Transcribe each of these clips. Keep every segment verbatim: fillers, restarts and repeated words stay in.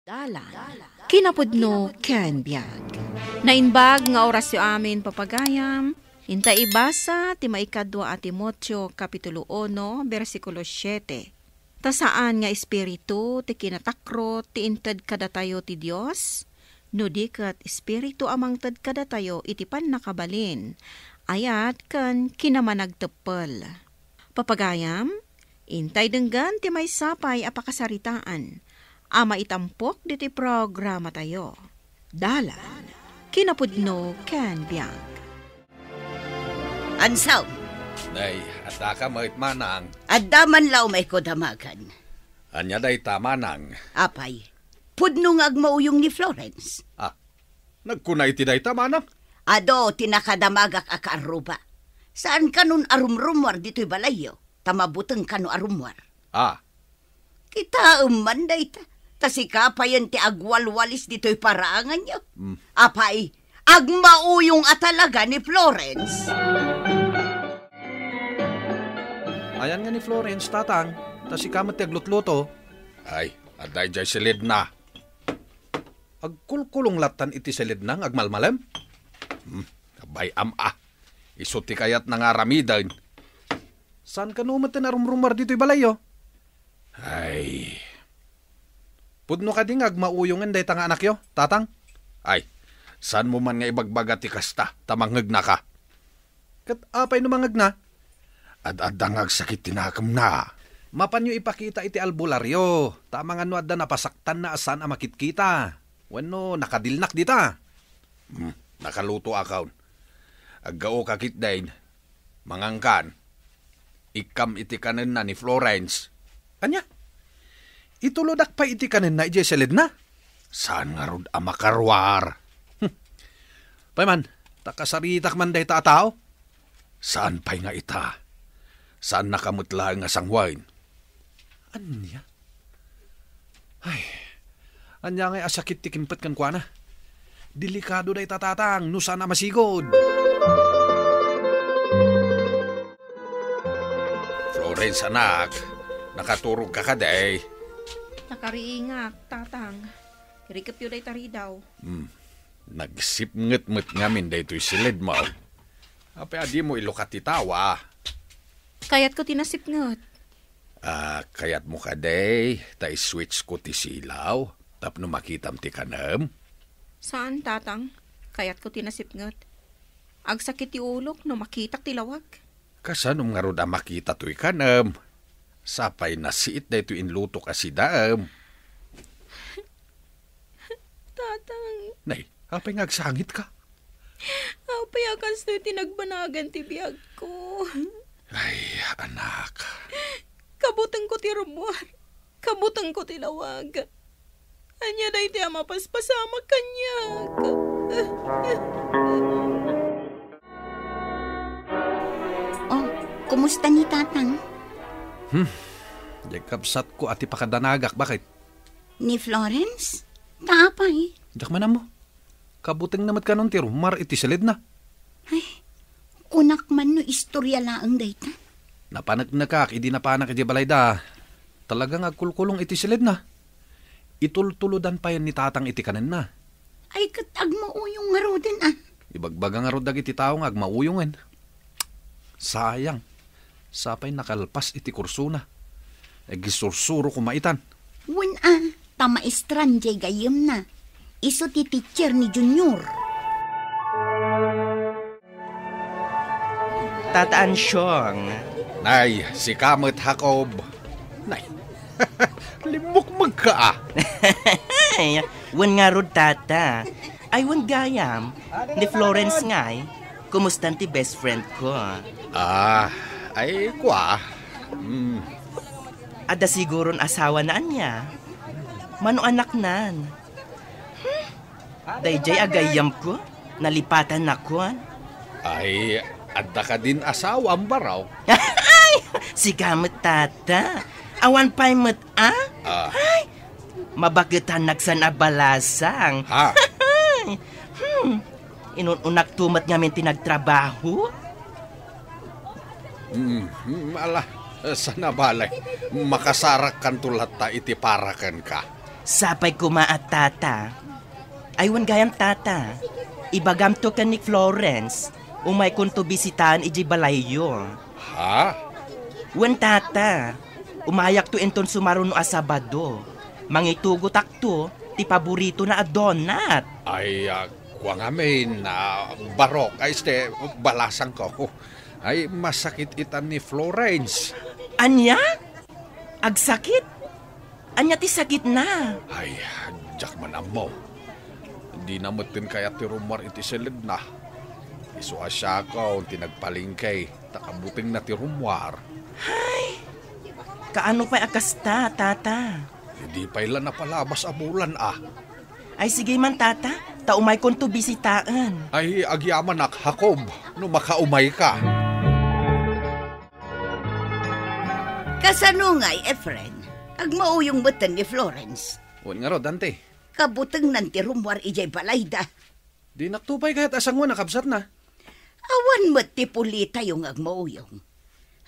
Dalan, kinapudno ken biag. Naimbag nga orasyo amin, papagayam. Inta ibasa ti maikadua a Timoteo, Kapitulo uno, bersikulo siete. Ta saan nga espiritu ti kinatakro ti inted kadatayo ti Dios, no di ket espiritu a mangted kadatayo iti pannakabalin, ayat ken kinamanagteppel. Papagayam, intay denggen ti maysa pay a pakasaritaan a maitampok ditoy programatayo. Dalan, kinapudno ken biag. Ansaw! Nay, adda ka met, manang. Adda man la umay ko damagan. Ania dayta, manang? Apay, pudno nga agmauyong ni Florence. Ah, nagkuna iti dayta, manang? Adu ti nakadamagak a kaarruba. Saan kanon a rumrumuar ditoy balayyo, ta mabuteng kano a rummuar. Ah. Kitaem man dayta, ta sika payen ti agwalwalis ditoy paraanganyo. Mm. Apay, agmauyong a talaga ni Florence. Ayan nga ni Florence, tatang, ta sika met ti aglutluto. Ay, adda idiay siledna. Agkulkulong lattan iti siledna nga agmalmalem? Hmm, kabay-am a. Isu ti kayatna nga aramiden. Saan kano met a rumrumuar ditoy balayyo? Ay. Pudno kadi nga agmauyongen dayta nga anakyo, tatang? Ay, saanmo man nga ibagbaga ti kasta, ta mangegnaka. Ket apay no mangegna? Ad-adda nga agsakit ti nakemna. Mapanyo ipakita iti albularyo, ta amangan no adda napasaktanna a saan a makitkita. Wenno nakadilnak dita. Hmm, nakalutoakon. Aggaoka ketdin. Mangankan. Ikkam iti kanenna ni Florence. Ania? Itulodak pay iti kanenna idiay siledna? Saan ngarud a makaruar? Hmm. Pay man, ta kasaritak man dayta a tao? Saan pay nga ita? Saannaka met laeng a sanguen. Ania? Ay, ania ngay a sakit ti kimpet kenkuana? Delikado dayta, tatang, no saan a masigud. Florence, anak, nakaturogka kadi? Nakariingak, tatang. Irikepyo dayta ridaw. Hmm. Nagsipnget met ngamin daytoy siledmo. Apay a dimo ilukat ti tawa? Kayatko ti nasipnget. Ah, kayatmo kadi ta i-switch ko ti silaw tapno makitam ti kanem? Saan, tatang. Kayatko ti nasipnget. Agsakit ti ulok no makitak ti lawag. Kasanom ngarud a makita toy kanem? Sapay nasiit daytoy inlutok a sidaem. Tatang. Nay, apay nga agsangitka? Apay a kastoy ti nagbanagan ti biagko? Ay, anak. Kabutengko ti rummuar. Kabutengko ti lawag. Ania daytoy a mapaspasamak kaniak? Oh, kumusta ni Tatang? Hmm, diay kabsatko a ti pakadanagak, baket? Ni Florence? Ta apay? Diak man ammo. Kabutengna met kanon ti rummuar iti siledna. Ay, kunak man no istorya laeng dayta. Napaneknekak idi napanak idiay balayda. Talaga nga agkulkulong iti siledna. Itultulodan payen ni Tatang iti kanenna. Ay, ket agmauyong ngaruden, a. Ibagbaga ngarud dagiti tao nga agmauyongen. Sayang. Sapay nakalpas iti kursona. Agisursuro koma itan. Wen a, ta maestran diay gayyemna. Isu ti teacher ni Junior. Tata Ansyong. Nay, sika met, Jacob. Nay, limmukmegka a. Ay, wen ngarud, Tata. Ay, wen gayam, ni Florence ngay, kumustan ti best friend ko? Ah, ay, kua. Mm. Adda siguron asawana ania? Mano anaknan? Hmm? Daydiay a gayyemko, nalipatannakon. Ay, adda kadin asawam, barok? Ay, sika met, Tata. Awan pay met, a? Ah. Ay, mabaketannak saan a balasang. Ha? Hmm. Inun-unakto met ngamin ti nagtrabaho? Mm, mm, ala, saan a bale, makasarakkanto latta iti para kenka. Sapay koma a, Tata. Ay, wen gayam, Tata. Ibagamto ken ni Florence, umaykonto bisitaen idiay balayyo. Ha? Wen, Tata. Umayakto inton sumaruno a Sabado. Mangitugotakto ti paboritona a donut. Ay, ah, kua ngamin, ah, barok. Ay, este, balasangko. Ay, masakit itan ni Florence. Ania? Agsakit? Ania ti sakitna? Ay, diak man ammo. Dina metten kayat ti rummuar iti siledna. Isu a siakon ti nagpalengke, ta kabutengna ti rummuar. Ay, kaano pay a kasta, Tata? Di pay la napalabas a bulan, a. Ay, sige man, Tata, ta umaykonto bisitaen. Ay, agyamanak, Jacob, no makaumayka. Kasano ngay, Efren? Agmauyong metten ni Florence. Wen ngarud, Auntie. Kabutengnan ti rummuar idiay balayda. Dinakto pay kayat a sangoan a kabsatna. Awan met ti pulitayo nga agmauyong.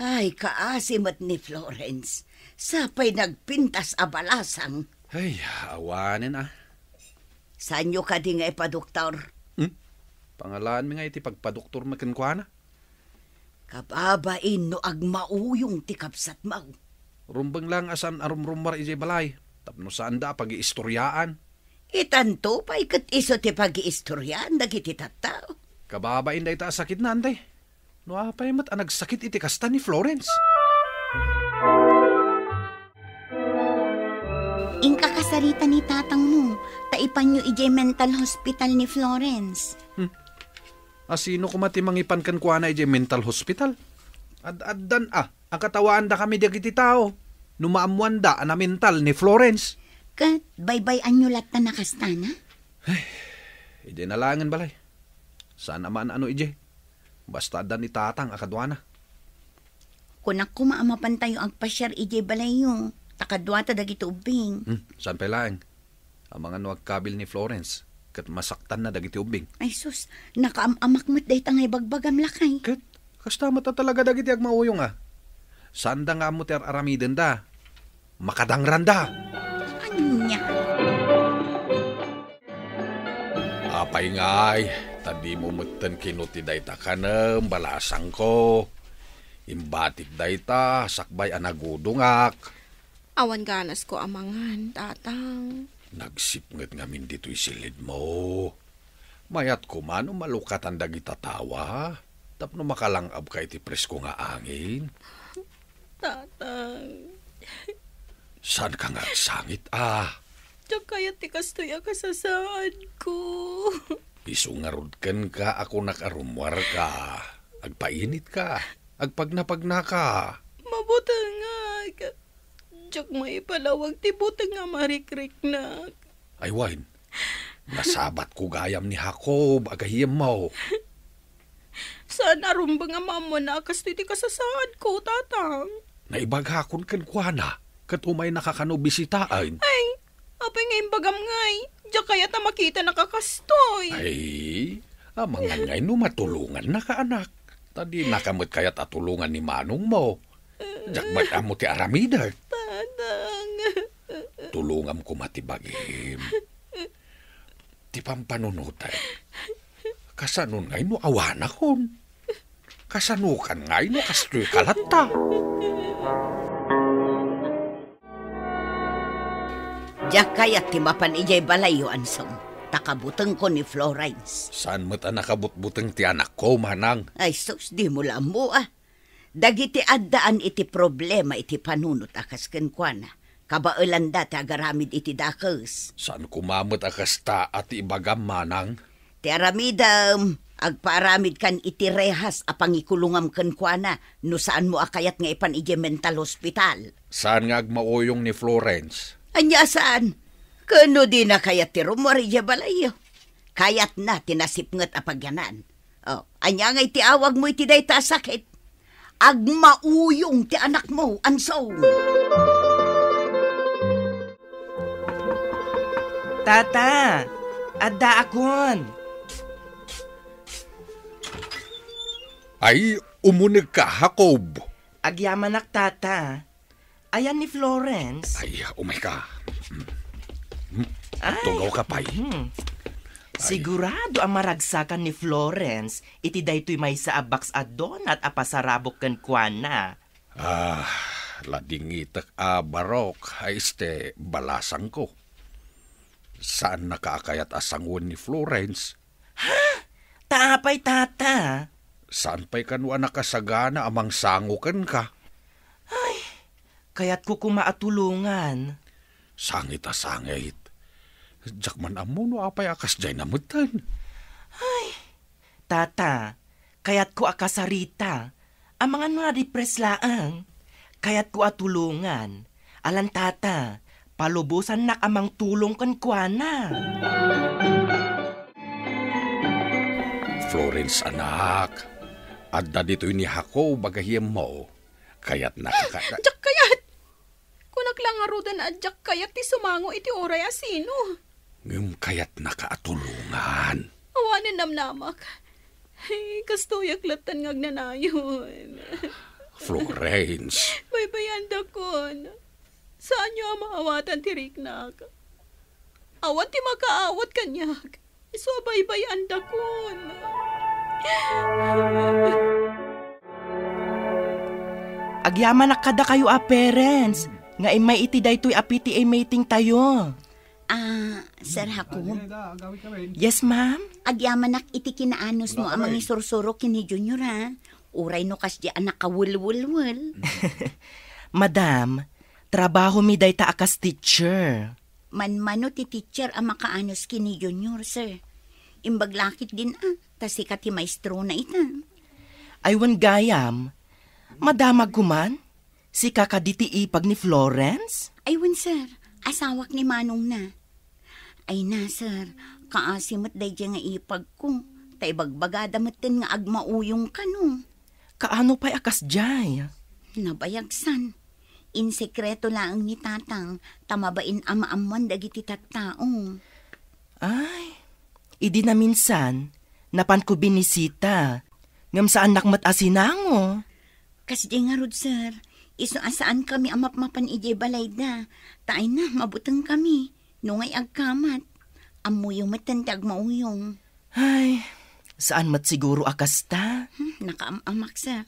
Ay, kaasi met ni Florence. Sapay nagpintas a balasang. Ay, awanen, a. Saanyo kadi nga ipadoktor? Hmm? Pangalaanmi nga iti pagpadoktormi kenkuana. Kababain no agmauyong ti kabsatmo. Rumbeng lang a saan a rumrummuar idiay balay, tapno saanda a pagiistoriaan. Itanto pay ket isu ti pagiistoriaan dagiti tattao. Kababain dayta a sakitna, Auntie. No apay met a nagsakit iti kasta ni Florence? Inka kasarita ni tatangmo, ta ipanyo idiay mental hospital ni Florence. Hmm. A, sino koma ti mangipan kenkuana idiay mental hospital? Ad-addan a, a katawaandakami dagiti tao no maammoanda a namental ni Florence. Ket baybay-anyo latta a kastana? Ay, idiay na laengen balay. Saan a maan-ano idiay. Basta adda ni tatang a kaduana. Kunak koma a mapantayo agpasiar idiay balayyo, ta kaduata dagiti ubbing. Hmm, saan pay laeng? Amangan no agkabil ni Florence, ket masaktanna dagiti ubbing. Ay sus, nakaam-amak met dayta nga ibagbagam, lakay. Ket, kasta met a talaga dagiti agmauyong a. Saanda nga ammo ti ar-aramidenda. Makadangranda. Ania? Apay ngay, ta dimo metten kinu ti dayta kanem, balasangko. Imbatik dayta, sakbay a nagudongak. Awan ganasko a mangan, tatang. Nagsipnget ngamin ditoy silidmo. Mayat koma no malukatan dagita tawa, tapno makalang-abka iti presko nga angin. Tatang. Saanka nga agsangit, a? Diak kayat ti kastoy a kasasaadko. Isu ngarud kenka a kunak a rummuarka. Agpainitka. Agpagnapagnaka. Mabutengak. Diak maipalawag ti buteng a marikriknak. Ay wen, nasabatko gayam ni Jacob a gayyemmo. Saan a rumbeng a maammoanna a kastoy ti kasasaadko, tatang. Naibagakon kenkuana, ket umaynaka kano bisitaen. Ay, apay nga imbagam ngay? Diak kayat a makitanak a kastoy. Ay, amangan ngay no matulongannaka, anak. Ta dinaka met kayat a tulongan ni manongmo. Diak met ammo ti aramidek. Tatang. Tulongam koma ti bagim. Ti pampanunotek. Kasanon ngay no awanakon? Kasanokan ngay no kastoyka latta? Diak kayat ti mapan idiay balayyo, Ansong, ta kabutengko ni Florence. Saan met a nakabutbuteng ti anakko, manang? Ay sus, dimo la ammo, a. Dagiti addaan iti problema iti panunot a kas kenkuana, kabaelanda ti agaramid iti dakes. Saan koma met a kasta a ti ibagam, manang? Ti aramidem, agpaaramidkan iti rehas a pangikulongam kenkuana no saanmo a kayat nga ipan idiay mental hospital. Saan nga agmauyong ni Florence? Ania a saan? Ken no dina kayat ti rummuar idiay balayyo, kayatna ti nasipnget a pagyanan. Oh, ania ngay ti awagmo iti dayta a sakit? Agmauyong ti anakmo, Ansong. Tata, addaakon. Ay, umunegka, Jacob. Agyamanak, Tata. Ayan ni Florence. Ay, umayka. Ay. Tugawka pay. Mhm. Ay. Sigurado a maragsakan ni Florence iti daytoy maysa a box a donut a pasarabok kenkuana. Ah, ladingitek a barok, ay este balasangko. Saannaka a kayat a sangoen ni Florence. Ha? Ta apay, tata? Saan pay kano a nakasagana a mangsango kenka? Ay, kayatko koma a tulongan. Sangit a sangit. Diak man ammo no apay a kasdiay na metten. Ay, tata, kayatko a kasarita. Amangan no na-depress laeng. Kayatko a tulongan. Alan tata, palubosannak a mangtulong kenkuana. Florence, anak, adda ditoy ni Jacob a gayyemmo. Kayatnaka ka- Diak kayat! Kunak la ngaruden a diak kayat ti sumango iti uray a sino. Ngem kayatnaka a tulongan. Awanen namnamak. Ay, kastoyak latten nga agnanayon. Florence. Baybayandakon. Saanyo a maawatan ti riknak. Awan ti makaawat kaniak. Isu a baybayandakon. Agyamanak kadakayo a parents nga immay iti daytoy a P T A meeting tayo. Ah, Sir Jacob. Yes, ma'am? Agyamanak iti kinaanusmo a mangisursurok ken ni Junior, ha? Uray no kasdi a nakawelwelwel. Madam, trabahomi dayta a kas teacher. Manmano ti teacher a makaanus ken ni Junior, sir. Imbag la ketdin a, ta sika ti maestrona ita. Ay wen gayam, madamagko man? Sika kadi ti ipag ni Florence? Ay wen, sir. Asawak ni manongna. Ay na, sir. Kaasi met daydiay nga ipagko. Ta ibagbagada metten nga agmauyong kano. Kaano pay a kasdiay? Nabayagsan. Insekreto laeng ni tatang ta mabain a maammoan dagiti tattao. Ay, idi naminsan, napanko binisita. Ngem saannak met a sinango. Kasdi ngarud, sir. Isu a saankami a mapmapan idiay balayda. Ta ay na, mabutengkami. Nungay agkamat, ammoyo metten ti agmauyong. Ay, saan met siguro a kasta? Hmm, nakaam-amak, sir.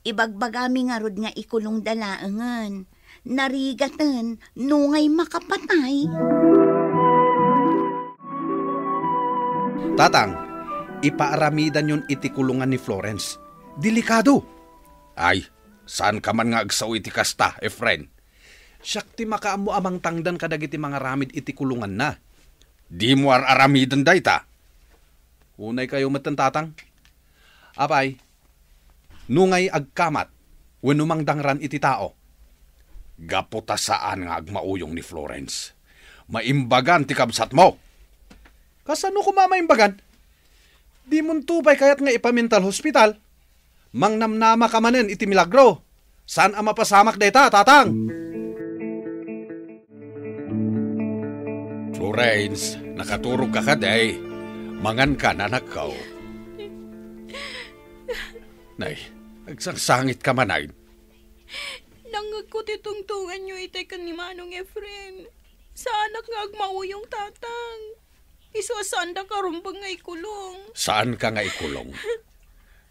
Ibagbagami ngarud nga ikulongda laengen. Narigaten, nungay makapatay. Tatang, ipaaramidanyon iti kulongan ni Florence. Delikado! Ay, saanka man nga agsao iti kasta, Efren. Siak ti makaammo a mangtangdan kadagiti mangaramid iti kulonganna. Dimo ar-aramiden dayta. Unaykayo metten, tatang. Apay, nungay agkamat wenno mangdangran iti tao, gapu ta saan nga agmauyong ni Florence, maimbagan ti kabsatmo. Kasano koma maimbagan? Dimonto pay kayat nga ipa-mental hospital? Mangnamnama ka manen iti milagro. Saan a mapasamak dayta, tatang? Florence, nakaturog ka kadi? Mangan ka, anakko. Nay, agsangsangit ka man, ay. Nangngegko ti tungtonganyo itay ken ni Manong Efren. Saanak nga agmauyong, tatang. Isu a saanda karumbeng nga ikulong. Saanka nga ikulong.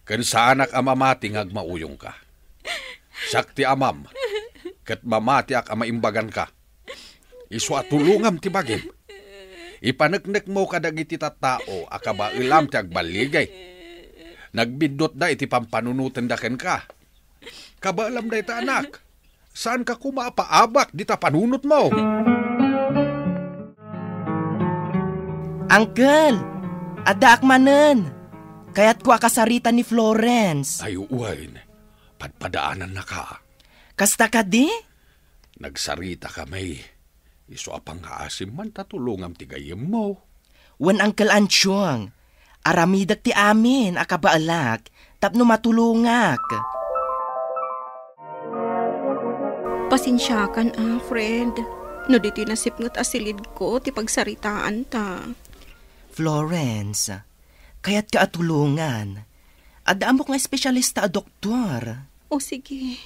Ken saanak a mamati nga agmauyongka. Siak ti amam, ket mamatiak a maimbaganka. Isu a tulongam ti bagim. Ipaneknekmo kadagiti tattao a kabaelam ti agballigay. Nagbiddutda iti pampanunotenda kenka. Kabaelam dayta, anak. Saanka koma a paabak dita panunotmo. Uncle, addaak manen. Kayatko a kasarita ni Florence. Ay, wen. Padpadaanannaka. Kasta kadi? Nagsarita kami. Isu a pangngaasim man ta tulongam ti gayyemmo. Wen, Uncle Antiong, aramidek ti amin a kabaelak tapno matulongak. Pasensiakan a, friend, no ditoy nasipnget a silidko ti pagsaritaanta. Florence, kayatka a tulongan. Adda ammok nga espesyalista a doktor. O sige.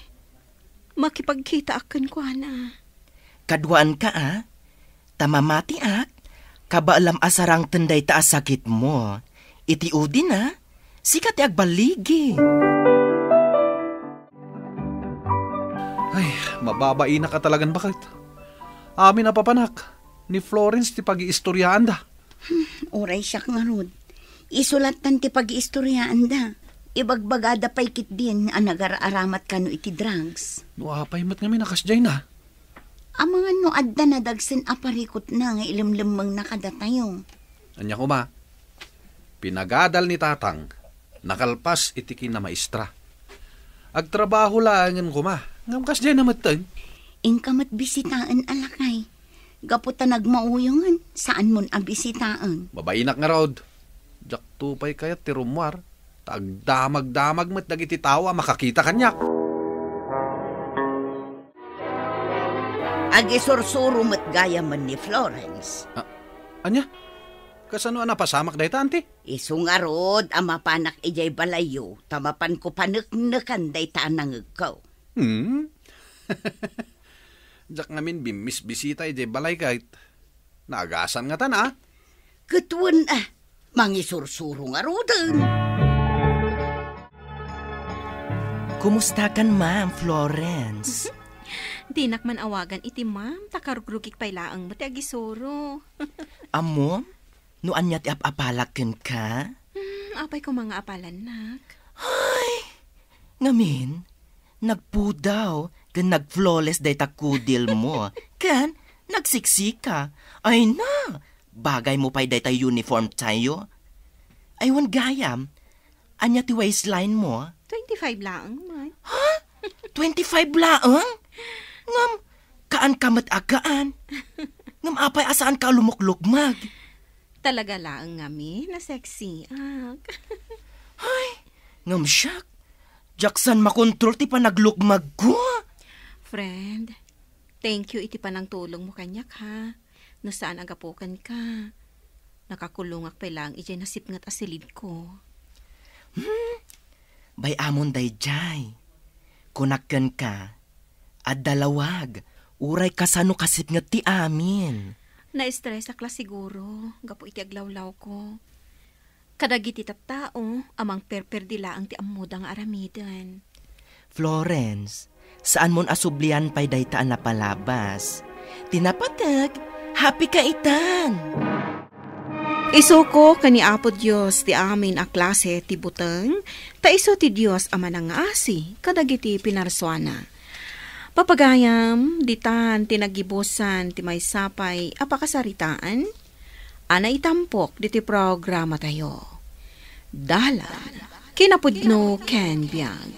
Makipagkitaak kenkuana. Kaduaanka, a? ta mamatiak, kabaelam a sarangten dayta a sakitmo. Iti udina, sika ti agballigi. Ay, mababainak a talagan baket. Amin a papanak, ni Florence ti pagiistoriaanda. Uray siak ngarud. Isu latta ti pagiistoriaanda. Ibagbagada pay ketdin a nagar-aramat kano iti drugs. No apay met ngamin a kasdiay na? Amangan no adda nadagsen a parikutna nga ilemlemmengna kadatayo. Ania koma, pinagadal ni Tatang, nakalpas iti kinamaestra. Agtrabaho laengen koma, ngem kasdiay na metten. Inka met bisitaen a lakay. Gapu ta nagmauyongen, saanmon a bisitaen. Mabainak ngarud. Diakto pay kayat ti rummuar, ta agdamagdamag met dagiti tao a makakita kaniak. Agisursuro met gayamen ni Florence. Ah, ania? Kasano a napasamak dayta, anti? Isu ngarud a mapanak idiay balayyo, ta mapanko paneknekan dayta a nangegko. Hmm? Diak ngamin bimmisbisita idiay balay ket naagasan ngatan a. Ket wen a, mangisursuro ngaruden. Kumustakan, Ma'am Florence? Dinak man awagan iti ma'am, ta karugrugik pay laeng met ti agisuro. Ammom, no ania ti ap-apalak kenka? Hmm, apay koma nga apalannak? Ay, ngamin, nagpudaw ken nagflawless dayta kudilmo. Ken nagsiksika. Ay na, bagaymo pay dayta uniform tayo. Ay, wen gayam, ania ti waistline mo? Twenty-five laeng man. Ha? Twenty-five laeng? Ngem, kaanka met a gaan. Ngem apay a saanka a lumuklukmag? Talaga laeng ngamin a sexy, ak. Ay, ngem siak, diak saan makontrol ti panaglukmagko. Friend, thank you iti panangtulongmo kaniak, ha. No saan a gapu kenka, nakakulongak pay laeng idiay nasipnget a silidko. Hmm, bay-amon daydiay. Kunak kenka, adda lawag, uray kasano kasipnget ti amin. Naestresak la siguro gapu iti aglawlawko. Kadagiti tattao a mangperperdi laeng ti ammoda nga aramiden. Florence, saanmon a sublian pay dayta a napalabas. Ti napateg, happy ka itan! Isuko ken ni Apo Dios ti amin a klase ti buteng, ta isu ti Dios a manangngaasi kadagiti pinarsuana. Papagayam, ditan ti naggibusan ti maysa pay a pakasaritaan a naitampok diti programatayo. Dalan, kinapudno ken biag.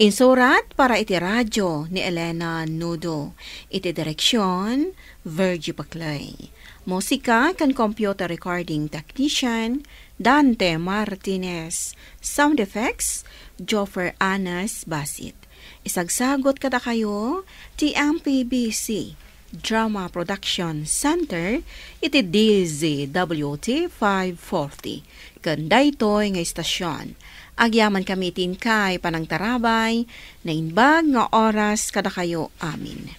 Insurat para iti radyo ni Elena Nudo. Iti direksyon, Virgie Paclay. Musika ken computer recording technician, Dante Martinez. Sound effects, Joffer Anas Basit. Isagsagot kadakayo ti M P B C Drama Production Center iti D Z W T five forty. Ken daytoy nga istasyon, agyamankami iti inkay panangtarabay, naimbag nga oras kadakayo amin.